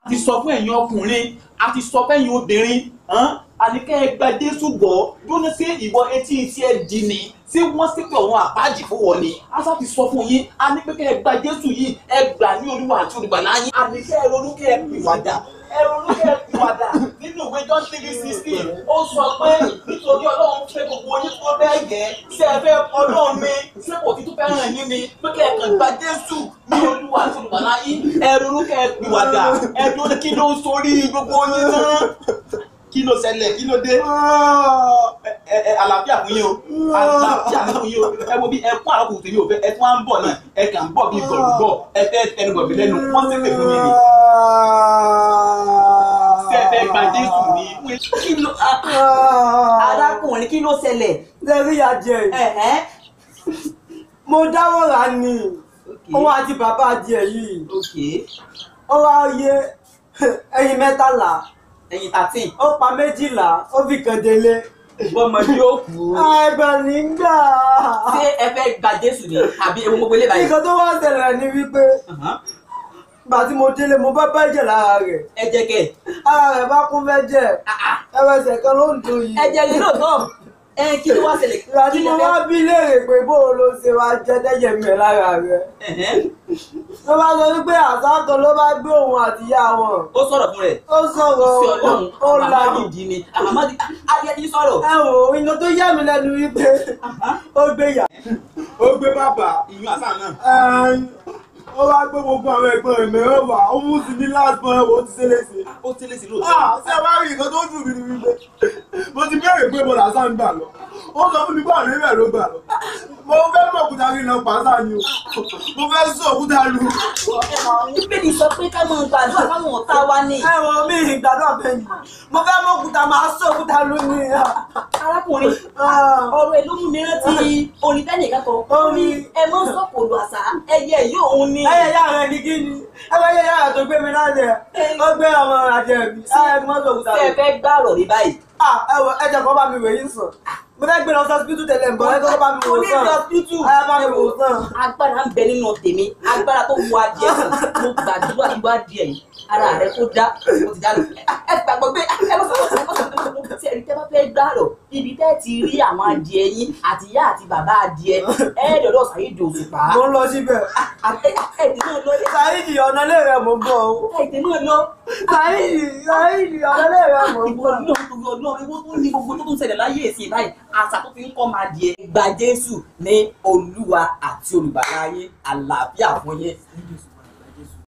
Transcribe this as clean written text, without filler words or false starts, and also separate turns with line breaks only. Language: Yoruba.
A ti sọ fún ẹ̀yin ọkùnrin, a ti sọ fún ẹ̀yin obìnrin, àníkẹ́ ẹ gba Jésù gbọ́. Dúró sí ìwọ etí tí ẹ di ni, ṣé wọ́n sì pé ọ̀run àpáàjì fún wọn ni? A sá ti sọ fún yín, a ní pé kẹ́ ẹ gba Jésù yìí, ẹ gbà ní Olúwa àti Olùgbàlà yín. Àníkẹ́ ẹ ronú kẹ́ ẹ pìwàdà, ẹ ronú kẹ́ ẹ pìwàdà. Nínú ìwé John 3:16, ó sọ pé nítorí Ọlọ́run fẹ́ gbogbo yín tó bẹ́ẹ̀ gẹ́, ṣé ẹ fẹ́ Ọlọ́run mi, ṣé kò ti tún fẹ́ràn yín ni? Pé kẹ́ ẹ kàn gba Jésù ní Olúwa àti Olùgbàlà yín, ẹ ronú kẹ́ ẹ pìwàdà, ẹ dúró kí ló ń sorí gbogbo yín náà? Kí ló ṣẹlẹ̀? Kí ló dé? Ẹ àlàáfíà fún yín o, àlàáfíà fún yín o. Ẹ wo bí ẹ kún àrọ́kùnrin tèmi ò fẹ́, ẹ tún wá ń bọ̀ náà, ẹ kàn ń bọ̀ bí gbọ̀rùgbọ̀, ẹ fẹ́ tẹnu bọ̀ mí lẹ́nu, wọ́n sì pè fún yín ni. Ṣé ẹ fẹ́ gba Jésù ni?
Kí ló arákùnrin, kí ló ṣẹlẹ̀?
Lẹ́rí adìẹ yìí, mo dáwọ́ rà ní òun àti bàbá adìẹ yìí, ó wá yé ẹyin 13.
Ẹyin 13.
Ó pa 12, ó fi kan délé.
Bọ́mọ yóò kú.
Àgbà nígbà.
Ṣé ẹ fẹ́ gba Jésù ni àbí ewu gbogbo ilé báyìí?
Nǹkan tó wá ṣẹlẹ̀ ni wípé ìgbà tí mo délé mo bá bẹ́jẹ̀ lára rẹ̀.
Ẹ̀jẹ̀ kẹ̀.
Ara rẹ̀ bá kún fẹ́jẹ̀. Ẹwẹ́sẹ̀ kan ló ń dùn yìí.
Ẹ̀jẹ̀ ni lóòótọ́. Ẹ kí ló wá ṣẹlẹ̀?
Ìgbà tí mo wá bí léèrè pé bó o ló ṣe wá jẹ́ tẹ́jẹ̀ mi lára rẹ̀. Ló bá sọ wípé àṣà kan ló bá gbé òun àti ìyá wọn.
Ó sọ̀rọ̀ fún rẹ̀.
Ó sọ̀rọ̀ ó la.
Àmàmá ni àmàmá di adìẹ ti sọ̀rọ̀.
Ẹ wò ó, nǹkan tó yà mí lẹ́nu wípé ó gbé ìyá. Ó gbé bàbá.
Ìyún àṣà náà.
Ó wá gbé gbogbo àwọn ẹ̀gbọ́n rẹ̀ mẹ́wàá, ó mú sí ní last born, ó ti ṣe léṣe.
Ó ṣe léṣe lóòótọ́.
Ṣé wàá rí nǹkan tó dùn mí ni wípé mo ti béèrè pé mo làṣà ń gbà lọ. Ó sọ fún mi pé ọ̀nà ìbẹ̀ ló gbà lọ. Mo fẹ́ mọ̀ òkúta kí n lọ pàṣà ni o. Mo fẹ́ sọ òkúta lu.
Bíbélì sọ pé ká máa gbàdúrà fáwọn ọ̀tá wa ni.
Ẹ wọ mi ìgbàdúrà bẹ́ẹ̀ ni. Mo fẹ́ mọ̀ òkúta máa sọ òkúta lu ni.
Arákùnrin, ọ̀rọ̀ ẹ̀ ló mú mi rántí orin tẹ́nì kan kọ. Ó ní ẹ mọ́ sọ̀kò lu àṣà, ẹyẹ yóò òun ni.
Ẹyẹ ìyá rẹ ni kí ni? Ẹyẹ ìyá rẹ tó gbé mi láti ẹ̀. Ó gbé ọmọ àjẹ mi. Ẹ mọ́ sọ òkúta lu.
Ṣé ẹ fẹ́ gbàrọ̀ rí báyìí?
Ẹ wọ ẹ jẹ́ kó bá mi wẹ̀ yín sàn. Mo fẹ́ gbé lọ sí hospital tẹ́lẹ̀ ń bọ̀, ẹ kọ́kọ́ bá mi wò sàn.
Onílé hospital.
Ẹ bá mi wò sàn.
Agbára ń bẹ nínú tèmi, agbára tó wọ adìẹ sàn. Mo gbàdúrà ìwọ adìẹ yìí, ara rẹ kó dá, ó ti dá lọ. Ẹ gbàgbọ́ pé ẹ bọ́ sọ̀rọ̀ sọ̀rọ̀ sọ̀rọ̀ tí ẹni tẹ́ bá fẹ́ gbàrọ̀, ibi tẹ́ ti rí àwọn adìẹ yín àti ìyá àti bàbá adìẹ, ẹ dọ̀dọ̀ Saheed Òṣùpá.
Mo ń lọ síbẹ̀.
Ẹ tètè náà lọ.
Saheed ọ̀nà ilé rẹ̀ mò ń bọ̀ o.
Ẹ tètè náà lọ.
Saheed ọ̀nà ilé rẹ̀ mò ń bọ̀.
Ìwọ náà torí Ọlọ́run, ìwọ tó ní gbogbo tó tún ṣẹlẹ̀ láyé ìsìn báyìí, àṣà tó fi ń kọ́ máa di ẹ. Gba Jésù ní Olúwa àti Olùgbàlà yín, àlàáfíà fún yín.